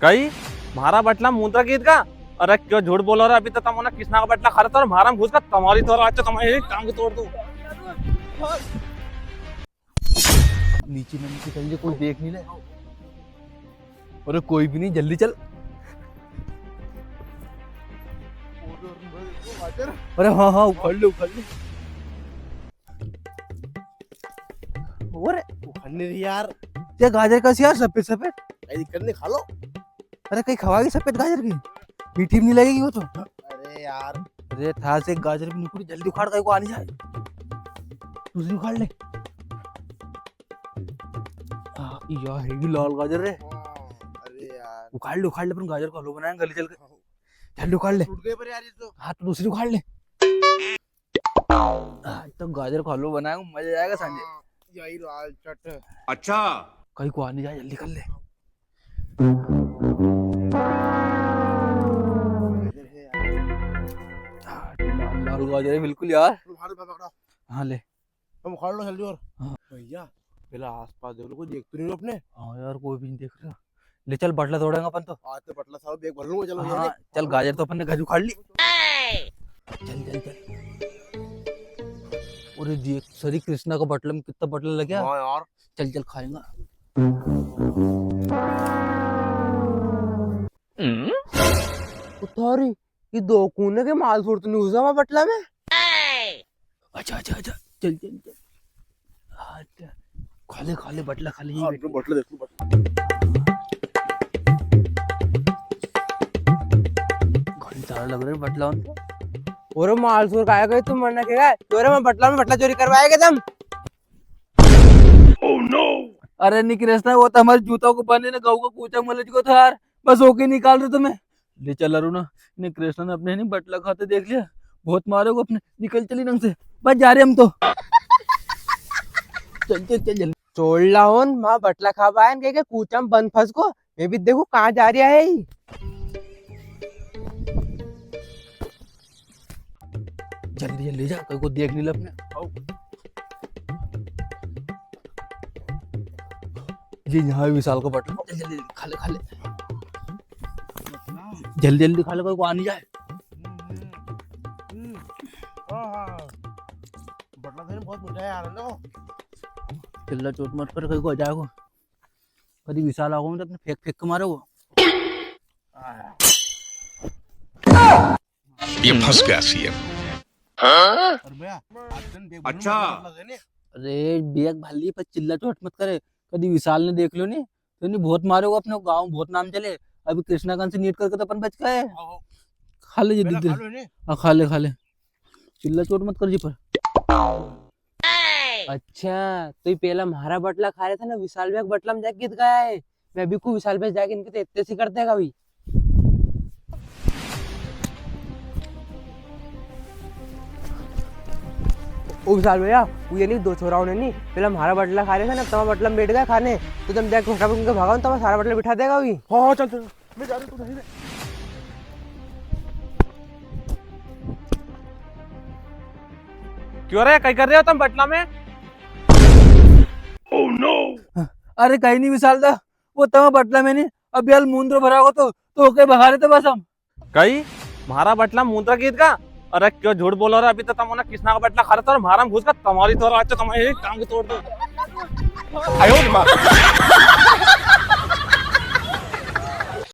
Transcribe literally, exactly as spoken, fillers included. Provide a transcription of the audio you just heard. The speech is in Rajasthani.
कई? म्हारा बटला में मूंदरा गीत का? अरे क्यों झूठ बोलो रे, अभी तो तम उना कृष्णा का बटला खा रहे थे और म्हारा में घुस का तमारी तो आज तो तमारी टांग तोड़ दूं। नीचे ना नीचे कहीं कोई देख नहीं ले। अरे कोई भी नहीं, जल्दी चल। अरे हाँ हाँ, उखाड़ ले, उखाड़ ले। और उखाड़ने दी यार। ये गाजर कैसी यार, सफेद सफेद? कई दिक्कत नहीं, खा लो। अरे कई खवाएगी सफेद गाजर की? मीठी भी नहीं लगेगी वो तो। अरे यार। अरे था से एक गाजर भी निकली, जल्दी उखाड़, कई को आनी जाए। दूसरी उखाड़ ले। हाँ, या है भी लाल गाजर रे। हाँ, अरे यार। उखाड़ ले, उखाड़ ले, अपन गाजर का हलवो बनाएंगे गली चल के। जल्दी उखाड़ ले। टूट गए पर यार ये तो। हाँ, तो दूसरी उखाड़ ले। आज तो गाजर का हलवो बनाएंगे, मजा आएगा सांझे। हाँ, यही लाल चट। अच्छा। कई को आनी जाए, जल्दी कर ले। हाँ, लाल, लाल गाजर है बिल्कुल यार। तुम्हारे पास पकड़ो। हाँ, ले। तुम उखाड़ लो जल्दी और। हाँ। भैया, पहले आसपास देख लो, कोई देख तो नहीं रहा अपने। हाँ यार, कोई भी नहीं देख रहा। ले चल, बटला तोड़ेंगे अपन तो। आज तो बटला साहब बैग भर लूंगा, चलो हाँ, भैया। चल, गाजर तो अपन ने घर उखाड़ ली। चल, चल, चल। अरे देख, सरी कृष्णा का बटला में कितना बटला लग गया। हाँ यार। चल, चल, खाएंगा। उतारी, ये दो कूने के माल सूरत नहीं घुसा हुआ बटला में। अच्छा, अच्छा, अच्छा, चल, चल, चल। अच्छा, खा ले, खा ले, बटला खा ले, यहीं हाँ, बैठ। बटला देख लो, बटला। घड़ी सारा लग रहा है बटला उनको। और माल सूर काय गए तुम, मरना के गए? तो रे, मैं बटला में बटला चोरी करवाएगा तुम। Oh no! अरे नी कृष्णा, वो तो हमारे जूता को बने ने गऊ का कूचा मलच को था यार, बस ओके निकाल रहे तुम्हें। ले चल अरुणा, ने कृष्णा ने अपने नी बटला खाते देख लिया, बहुत मारेगो अपने। निकल चली नंग से, बस जा रहे हम तो। चल चल चल जल्दी। चोरला होन, माँ बटला खाबा आयन कह के कूचा में बंद फंस को, मैं भी देखू कहाँ जा रिया है ई। जल्दी जल्दी जा, कोई को देख नहीं ले अपने। आओ। ये यहाँ विशाल को बटला, जल्दी जल्दी खा ले, खा ले। जल्दी जल्दी खा ले, कोई को आ नहीं जाए। हम्म, हम्म, हम्म। हाँ, हाँ। बटला सही में बहुत मीठा है यार, लो। चिल्ला चोट मत कर, कहीं को आ जाएगो। कभी विशाल आ गो तो अपने फेंक फेंक के मारेगो। ये फंस गया सीएम। अरे भैया, आज दिन बैग भरने अच्छा। में बटला सही ने। अरे बैग भर ली, पर चिल्ला चोट मत करे, कभी विशाल ने देख लो नी। तो नी बहुत मारेगो, अपने गांव में बहुत नाम चले। अभी कृष्णाकांत से नीट करके तो अपन बच गए। हाँ, हाँ। खा ले जी पहले दीदी। खा लो इन्हें। हाँ, खा ले, खा ले। चिल्ला चोट मत कर जी पर। अच्छा, तो ये पहला म्हारा बटला खा रहे थे ना, विशाल भैया के बटला में जाके गिर गया है। मैं अभी को विशाल भैया जाके इनके तो इतने सी कर देगा भाई। ओ विशाल भैया, वो ये नी दो छोरा होने नी, पहले म्हारा बटला खा रहे थे ना, तमा बटला में बैठ गया खाने, तो जब देख फटाफट उनके भगाओ, तमा सारा बटला बिठा देगा भाई। हाँ, हाँ, चल, चल, मैं जा रहा हूँ, तू नहीं रे। क्यों रे, कई कर रहे हो तुम बटला में? Oh no! अरे कई नी विशाल दा, वो तमा बटला में नी, अभी हाल मूंदरो भरागो तो, तो ओके भगा रहे थे बस हम। कई? म्हारा बटला मूंदरा गीत का? अरे क्यों झूठ बोलो रे, अभी तो तम उना कृष्णा का बटला खा रहे थे और म्हारा में घुस का तमारी तो आज तो तमारी एक टांग तोड़ दो। आयो रे माँ।